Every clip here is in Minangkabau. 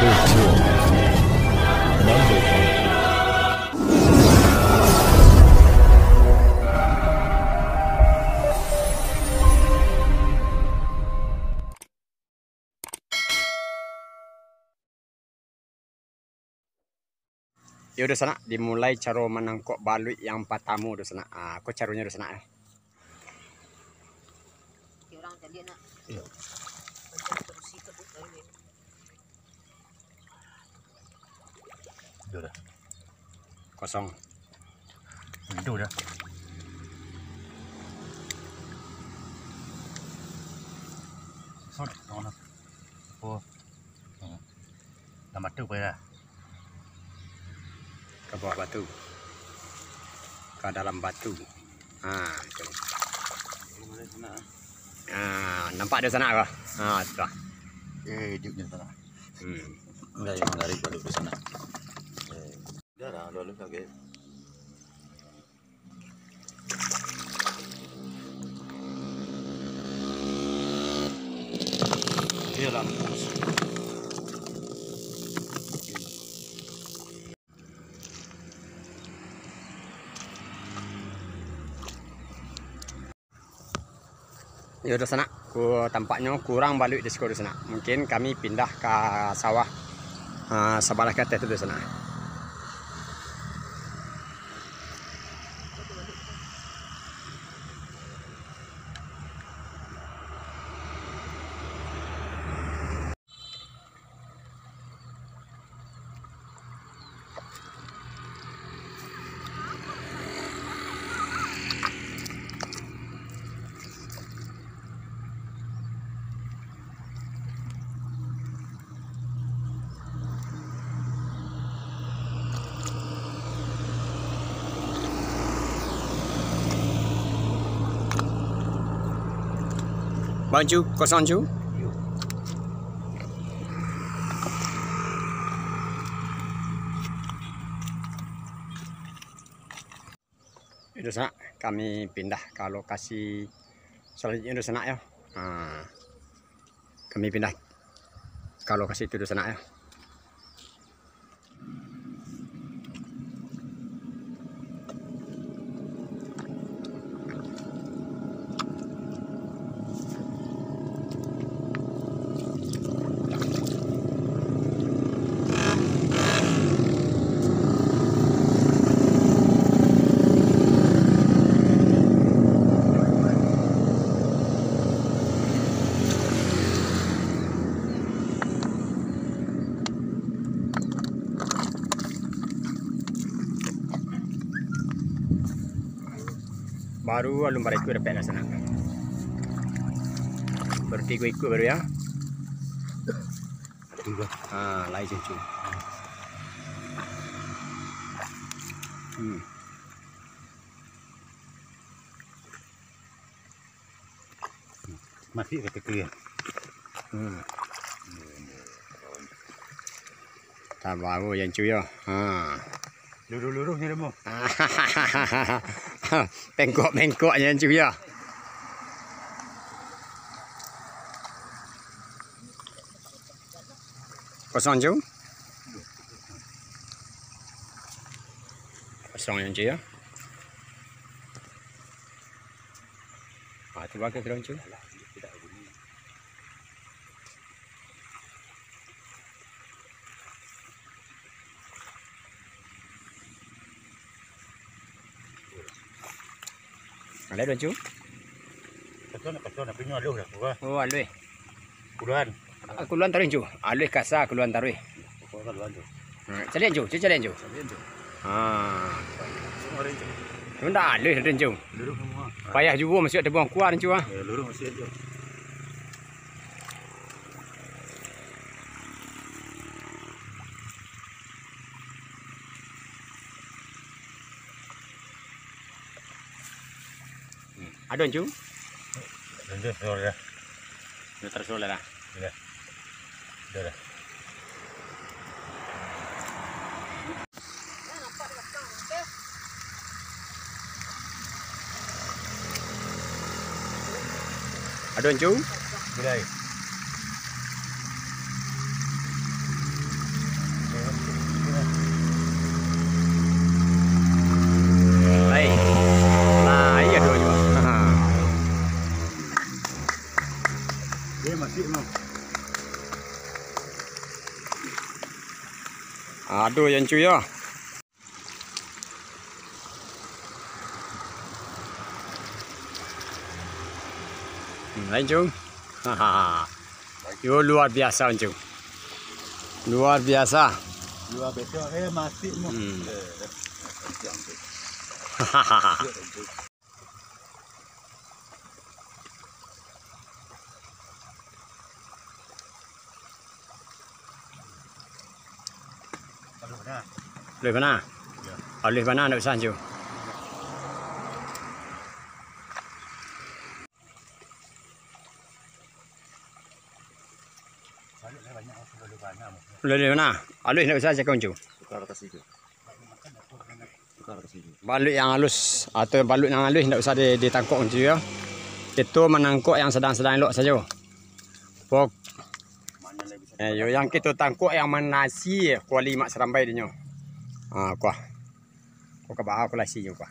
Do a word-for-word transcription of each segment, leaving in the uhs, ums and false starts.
Yo, dunsanak, dimulai caro manangkok baluik yang patamo, dunsanak. Ah, ko caronyo, dunsanak, eh. Iyo. Itu dah. Kosong. Itu dah. Sot, tengok dah. Oh. Hmm. Dah mati pun dah. Ka bawah batu. Ka dalam batu. Ha, tu. Ha, nampak dunsanak ko? Ha, tu lah. Eh, hiduiknyo tu lah. Hmm. Enggak, yang dari balik ke sana. Eh, dah lah, lalu lagi. Iyalah. Yo, dunsanak, ku-, tampaknyo kurang baluik di siko, dunsanak. Mungkin kami pindah ka sawah, ah, sabalah ka ateh tu, dunsanak. Bang Cu, kosong Cu. Itu sanak, kami pindah ka lokasi salanjuiknyo tu sanak yo. Ha. Kami pindah ka lokasi tu, tu sanak yo. Baru alun bara ikua dapek lah sanak. Baru tigo ikua baru yo. Tigo. Ha, lai cucu. Hmm. Masih ka kaki. Hmm. Tabau yo, Cu, yo. Ha. Luruh-luruhnyo demo. Pengkok-pengkoknyo, Cu, yo. Kosong, Cu. Kosong, Cu, yo. Ah, tu bagus, Cu. Alai, Cu. Kacau, kacau, tapi nyo aluih lah, Cu. Oh, aluih. Kuluan. Ah, kuluan taruih, Cu. Aluih kasa, kuluan taruih. Pokok kuluan tu. Ha, caliak, Cu. Caliak, Cu. Caliak, Cu. Ha. Semua ada, Cu. Cuma dak aluih, Cu. Luruh semua. Payah juo masuak tabuang kuah, Cu, ah. Ya, luruh masuak, Cu. Hmm. Ado, Cu? Lanjut, sudah. Sudah tersudah lah. Sudah. Sudah dah. Ado, Cu? Sudah. Tu yang cu yo. Hmm, lain, Cung. Yo, luar biasa, Cung. Luar biasa. Luar biasa. Eh, masih mo. Hmm. Eh, eh, eh, eh, eh. Aluih bana. Aluih bana, ndak usah, Cu. Aluih bana. Aluih, ndak usah cakap, Cu. Tukar lokasi, Cu. Baluik yang halus atau baluik yang halus ndak usah di-, ditangkok, Cu, yo. Kito manangkok yang sadang-sadang elok sajo. Pok-, eh, yo, yang kito tangkok yang manasi kuali mak sarambai dinyo. Ah, kuah. Ko ka baa ko lasi nyo kuah.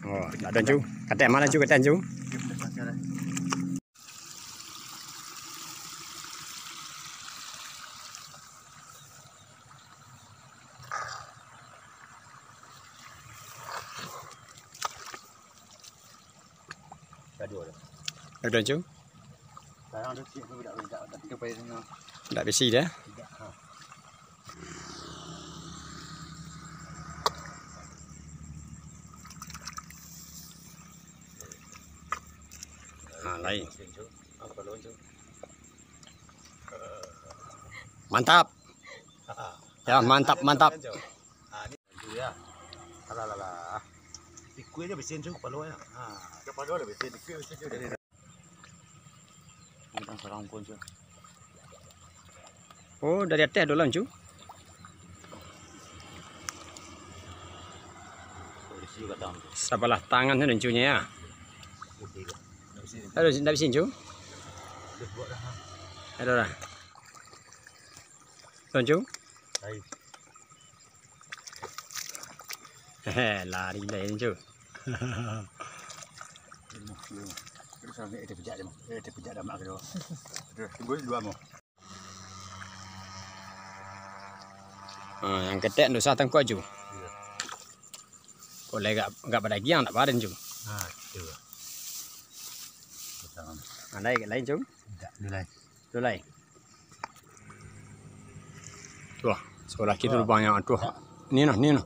Oh, ndak ado, Cu. Katek ma, Cu, katek, Cu. Ado, Cu. Sekarang tu cik tu budak-budak, tapi tu paling senang. Ndak bisi dia. Tidak, ha. Ha, lain. Mantap. Ya, mantap, mantap. Ha, ni, ya. Alah, alah, alah. Ikut aja bisi, Cu, kepala ya. Ha. Kepala dah bisi, ikut bisi, Cu. Bintang sarang pun, Cu. Oh, dari ateh ado lah, Cu. Polisi batang. Sabalah tangan tu, Cu, nya, ya. Putih, Cu. Ndak bisi. Aduh, ndak bisi, Cu. Aduh, buat dah. Aduh dah. Tuan, Cu. Hai. Hehe, lari dah ini, Cu. Terus sampai dia pijak dia, mau. Eh, dia pijak dah mak kedua. Terus tunggu di luar, mau. Ha, yang ketek ndak usah tangkok, Cu. Iya. Kok lai agak, agak badagiang, ndak badan, Cu. Ha, itu. Betul. Ha, lain, lain, Cu. Tidak, dia lain. Tu lai. Tuah, sabalah kiri lubang yang tuah. Ni nah, ni nah.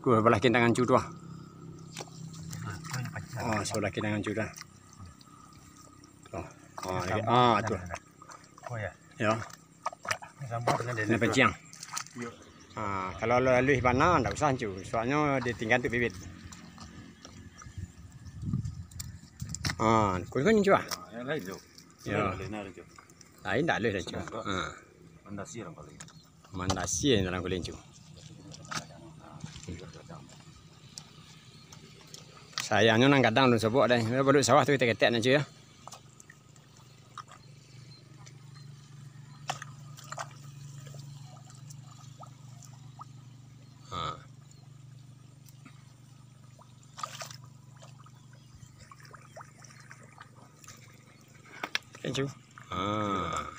Tuah, sabalah kiri tangan Cu tuah. Oh, sabalah kiri tangan Cu tuah. Tuah. Ah, lagi. Ah, tuah. Oh, ya. Ya. Ini sambung dengan dia. Ini panciang. Yuk. Ah, kalau lalu bana, ndak usah, Cu. Soalnya dia tinggal tu bibit. Ah, kuning-kuning, Cu, ah. Yang lain, Cu. Ya. Lain dah, Cu. Lain dah, Cu. Ha. Mandasi dalam kuling. Mandasi dalam kuling, Cu. Sayangnyo nan gadang alun sobok deh. Baluik sawah tu ketek-ketek nyo, Cu, ya. Ha. Keju. Ah.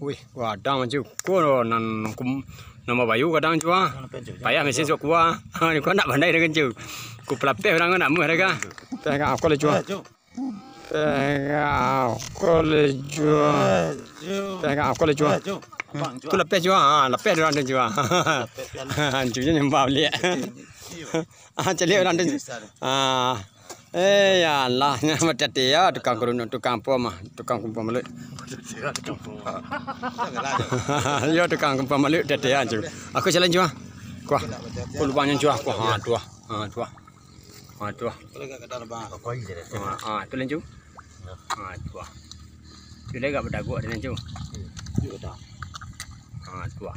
Wih, gadang, Cu. Ko nan kum-, nan babayu gadang, Cu, ah. Payah mesin suak kuah. Ha, ko ndak pandai dengan, Cu. Ko pelapeh urang ko ndak muah dah, ka. Tengok aku lah, Cu, ah. Tengah aku le jua. Tengah aku le jua. Tu lapeh jua. Ha, lapeh urang tu jua. Ancu je nyembah baliak. Ah, caliak urang tu. Ah. Eh, ya Allah, nya batati ya tukang kurunuk, tukang apo mah, tukang kumpuan maluik. Yo tukang kumpuan maluik tati ya, Ancu. Aku jalan jua. Kuah. Ku lubang nyo jua, kuah. Ha, tuah. Ha, tuah. Ha, tuah. Kalau agak kadang lebah. Apa aja dah. Ha, ha, tu lanjut. Ya. Ha, tuah. Tu dah agak badagok dah lanjut. Hmm. Tu dah. Ha, tuah.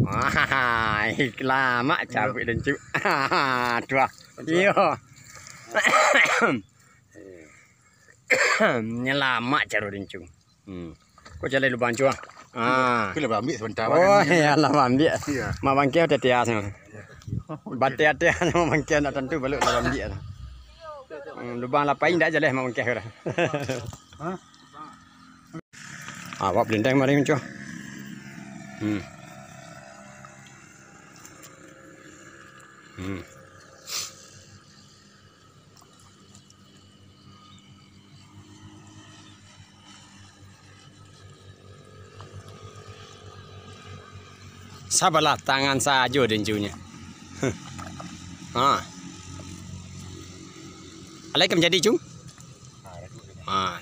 Ha, lamak cabuik lanjut. Ha, tuah. Lanjut. Iyo. Nyelamak caro lanjut. Hmm. Ko jalai lubang, Cu, ah. Ah. Ko lah ambiak sabanta. Oh, ya lah, ambiak. Iyo. Mak bangkeh tatias. Bateh-tatias mak bangkeh ndak tantu baluik lah ambiak. Hmm, lubang lapai ndak jalai mak bangkeh ko dah. Hah? Awak belintang maring, Cok. Hmm. Hmm. Sabalah tangan sajo den Cung nyo. Ha. Alai ka manjadi, Cung? Ha.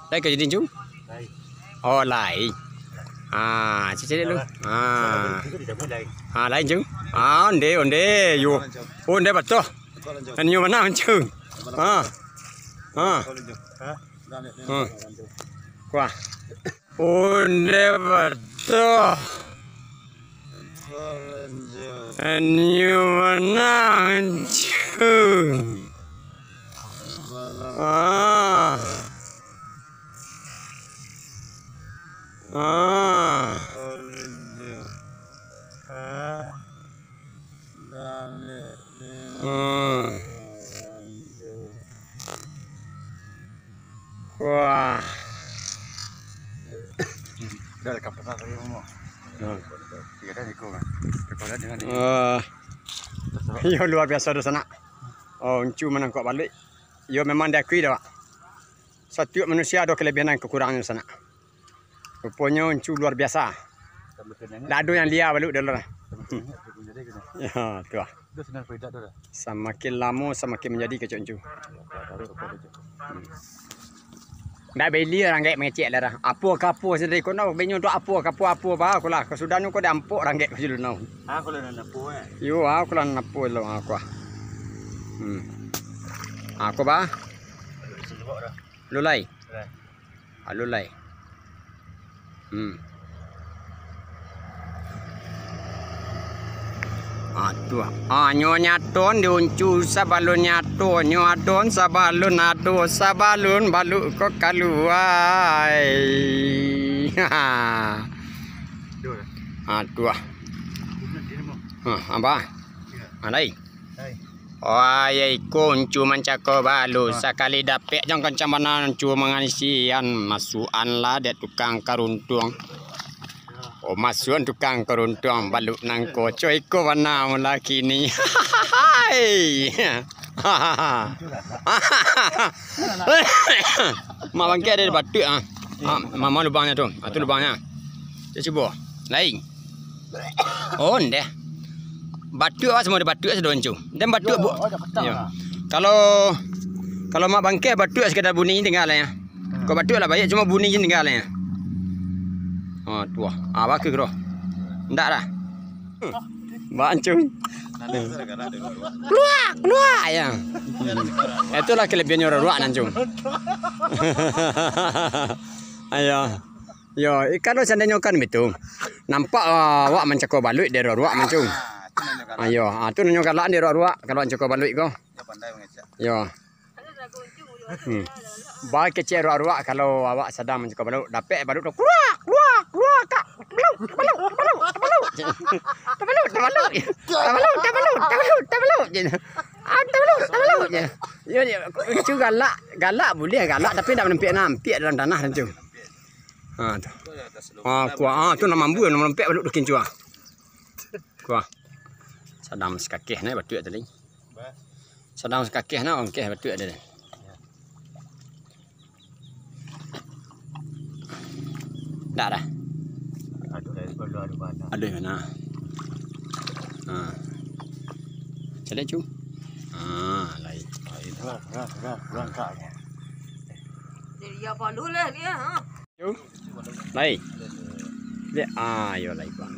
Lai ka jadi, Cung? Oh, lai. Ha, cicak dulu. Ha. Ha, lai, Cung. Ha, onde, onde, yo. Onde batoh. Anyo manang, Cung. Ha. Ha. Ha. Kuah. Onde batoh. Anyo manang, Cung. Ah. Ah. Hmm. Wah. Dah, ka pasar tadi, Mama. Hmm. Tiga dah ikut, kan? Kepala dengan ini. Wah. Yo, luar biasa dunsanak. Oh, Uncu manangkok baluik. Yo, memang diakui dah, Wak. Satiok manusia ado kalabiahan nan kakurangan dunsanak. Ruponyo Uncu luar biasa. Ndak ado yang lia baluik dulu lah. Yo, tu lah. Samakin lamo, samakin manjadi kecek Uncu. Hmm. Ndak bailia urang gaek mangecek lah. Apo ka apo sandiri ko, ndak benyo tu apo ka apo, apo ba ko lah. Kasudahnyo ko diampok urang gaek ko dulu nau. Ah, ko lah nan apo, eh? Yo, ah, ko lah nan apo lo, ah, ko ah. Hmm. Ah, ko ba? Lu lai? Alun lai. Hmm. Atuah. Ah, nyo nyaton di Uncu sabalun nyato, nyo adon sabalun ado, sabalun baluik ko kalua. Atuah. Ha, abah. Ha, lai. Wah, yo iko Uncu mancako baluik, sakali dapek jan kancang bana Uncu mangalisian, masuakan lah dek tukang karuntuang. Oh, masuakan tukang karuntuang baluik nangko, co iko bana mulai kini. Mak bangke ado batuak ah. Ah, mama lubangnyo tu. Ah, tu lubangnyo. Cek cubo. Lai. Oh, ndeh. Batuak awak samo ado batuak sado Uncu. Den batuak bu-, yo. Kalau, kalau mak bangke batuak sakadar bunyi danga lah yo. Kok batuak lah baiak, cuma bunyi danga lah yo. Oh, tu ah. Ah, bagus tu. Ndak lah. Bak Uncu. Keluar, keluar yo. Itulah kalabihannyo urang ruak nan Uncu. Ayo. Yo, eh, kalau seandainyo kan bitu, nampak, ah, awak mancako baluik di ruak-ruak, Uncu. Ah, tu nanyo galak. Ah, yo, ah, tu nanyo galak di ruak-ruak, kalau mancako baluik ko. Yo. Hmm. Ba kecek ruak-ruak kalau awak sadang mancako baluik, dapek baluik tu, "Kuruak, kuruak, kuruak, kak, baluik, baluik, baluik, baluik." Tabaluik, tabaluik. Tabaluik, tabaluik, tabaluik, tabaluik, je. Ah, tabaluik, tabaluik, je. Yo, yo, Uncu galak, galak buliah galak, tapi ndak nampiak-nampiak dalam tanah, Uncu. Ha, tu. Ha, kuah. Ha, tu nan mambu, nan malempek baluik dukin cuah. Kuah. Sadang sakakeh nah batuak tadi. Sadang sakakeh nah ongkeh batuak tadi. Dak dah. Aduh, dari sebelah ada mana? Aduh, mana? Ha. Cari cu. Ha, lain. Lain. Kurang, kurang, kurang, kurang kaknya. Jadi ya palu lah dia, ha. Lai. Dek, ah, yo lai, Bang.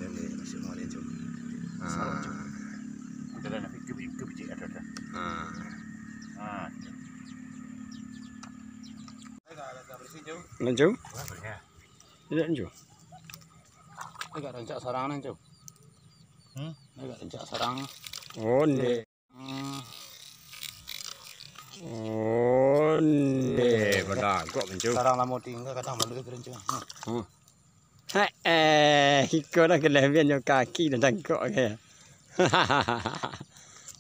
Ah. Ah. Nan, Cu? Iyo, Cu. Agak rancak sarang nan, Cu. Hmm? Agak rancak sarang. Oh, ndek. Hmm. Oh, ndek, badagok, Cu. Sarang lamo tingga, kadang malu tu, Cu. Hmm. Hmm. Heh, eh, iko lah kalabiahannyo kaki dah tangkok ke.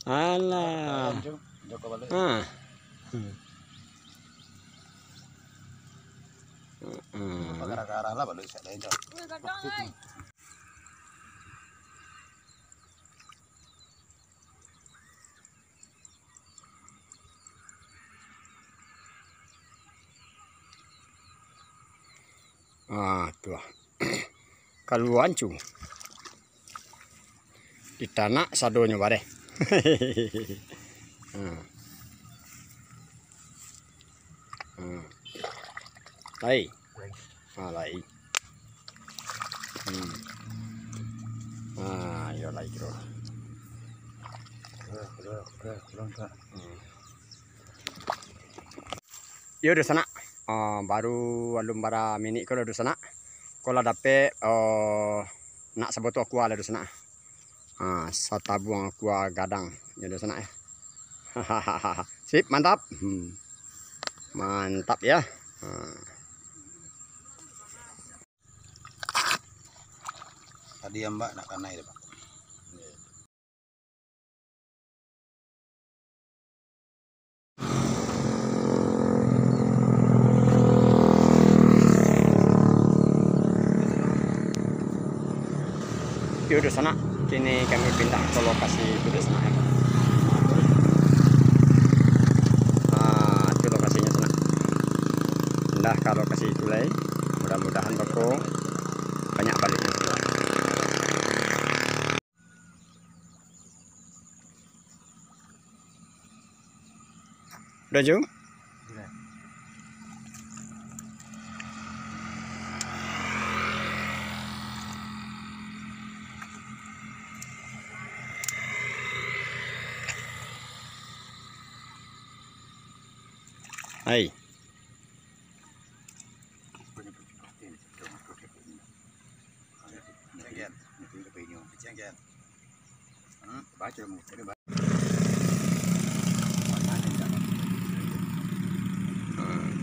Alah. Ayam, Cu. Joko balik. Ha. Hmm. Hmm. Gara-gara lah baru siap dah itu. Ah, tu lah. Kalua ancu. Ditanak sadonyo bareh. Hmm. Hmm. Lai. Ah, lai. Hmm. Ah, yo lai, bro. Hmm. Yo, dunsanak. Ah, baru alun bara minik ko lah, dunsanak. Ko lah dapek, ah, nak sabotol aqua lah, dunsanak. Ah, satabuang aqua gadang. Yo, dunsanak, yo. Sip, mantap. Hmm. Mantap, yo. Ah. Tadi ambak nak kanai tu, Pak. Yo, dunsanak, kini kami pindah ka lokasi tu, dunsanak, yo. Ah, tu lokasinyo, sanak. Pindah ka lokasi tu lai. Mudah-mudahan beko banyak baliknyo. Udah, Ju? Udah. Hai.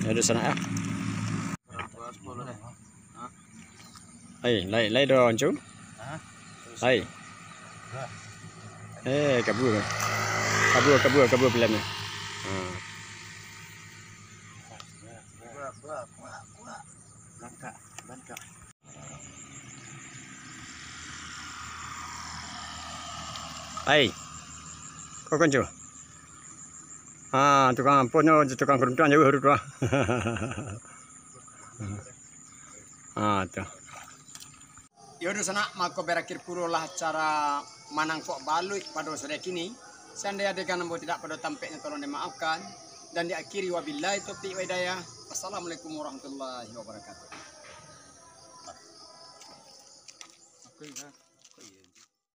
Yo, dunsanak, yo. Hai, lai, lai doh, Oncu. Hai. Eh, kabua. Kabua, kabua, kabua pilanyo. Ha. Hai. Ko konco. Ah, tukang ampunnyo, tukang karuntuang jauah tu, ah. Ah, tu. Yo, dunsanak, mako barakhir pulolah acara manangkok baluik pado sore kini. Seandai ado nan ambo tidak pado tampeknyo, tolong dimaafkan. Dan diakhiri, wabillahi taufiq wa hidayah. Assalamualaikum warahmatullahi wabarakatuh.